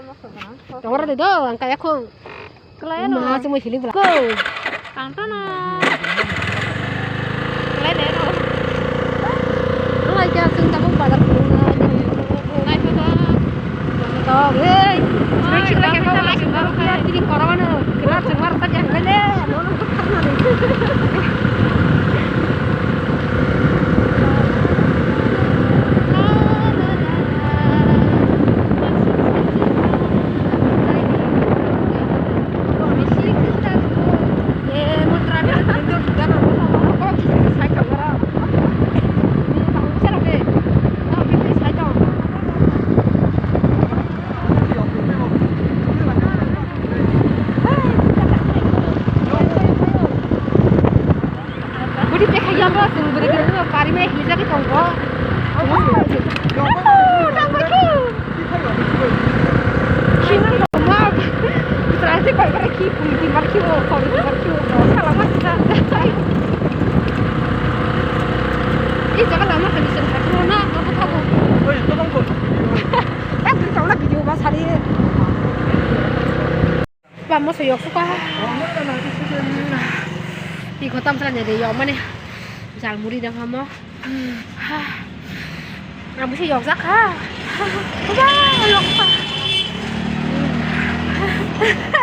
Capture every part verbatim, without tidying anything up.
Tongo ra de do, ang kaya khong. Kelai no. Ma, chumui hilik bela. Ko. Tang tono. Kelai de no. Kelai kya sung tabuk bazar khulung na. Nai to to. To, hei. Nai to to. Nai to to. Tini korang ano. Kena cuma rasa jangan le. Nono tuh karena nih. Budi pekha yamba sing budi kiri no kari me hijak tongo. Tang batu. Khinang tongma. Transi koi kare khi pui di mar khi o koi di mar khi o. Sala ma sa. Ih, jaga lama kami sen katu na, kamu kamu. Oi, tolong ko. Eh, beri tahu lah video mas hari. Ba moso yok suka. Iko tam sala nyade yok mane. Jal muri dang hamo. Ang bisa yok jak ha. Ba yok pa.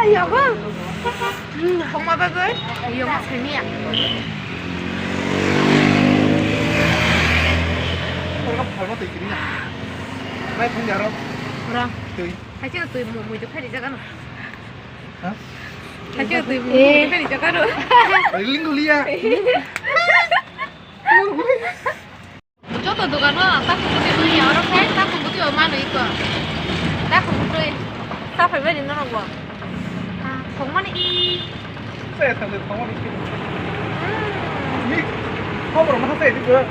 Yok. Phong ma bagoi. Yok ma seni ya. Orang apa hal mati kini ya? Mai phong jaro. Orang. Tui. Hai sih tui mau mau juga di jaga no. Ha? Hai sih tui mau mau juga di jaga no. Riling dulu ya. Joto dogano takhuk bwtwi manya, oro khe takhuk bwtwi o mano iko. Takhuk bwtwi. Sa phai bani norok bo. Ah, thongmani. Sa ya thangwi thongmani. Hmm. Ni khobor ma sa ya.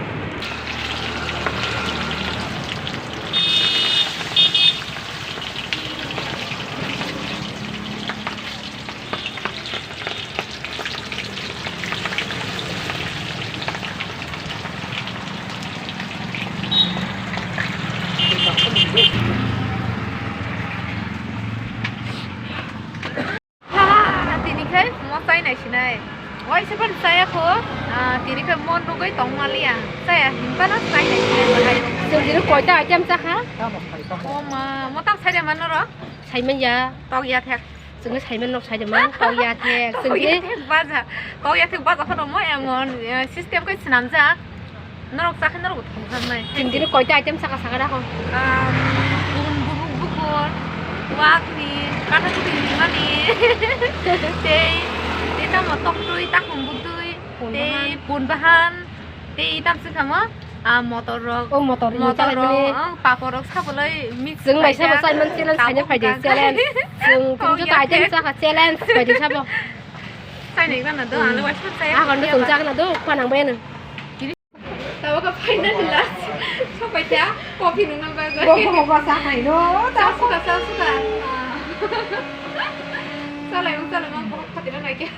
Tini khai mo chai nai sinai. Oi se ban chaya kho. Ah, tini khai mo nugui tong maliya. Chaya himpa no chai nai sinai bahai. Sendiri koita item chakha? O ma, mo tam chai de mano ro? Chai manya. Tok ya thek. Chwngno saiman nok saide man, kok ya thek, chwng Kok ya di thek baja, kok ya thek baja phano mo emon, eh, system kai swnamjak. Norok chakhe norok bo thangjaknai. Chwng dino koita item saka saka rakho. Ah, bun bubuk bukur, wakni, kata kutu himani, tei, tei tamo toktwi, takhum buktwi, Pun tei bahan. Pun bahan, tei tam se kamo, ah, motor rok. O motor ni motor chalai rok, mani. Ang papor rok sabolai mix Chwng bai sabo khaijak. Chai man challenge Tabuk khaina phaidi, kha. Challenge. Chwng, chwng Oh, joto ya, item thek. Saka challenge phaidi sabo. Chai nai gana do, Hmm. Ang le waisa chai. Ah, kondo chwng chakna do, panang bai no. Tabo ka final last. Sopai ta, coffee nungna bagwi. Bo, bo, bo, sa hai no, ta. Sa suka, sa suka. Ah. Salai mo, salai mo, bo khati na nai kya.